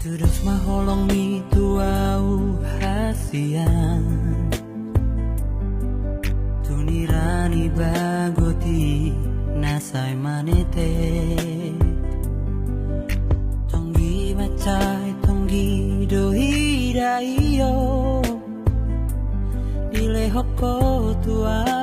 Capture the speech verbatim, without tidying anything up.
Tudos ma holongmi tu ahu hasian, tu nira ni bagot i na sai manetek. Tonggi mansai tonggi do hida i, o, dilehon ho tu ahu.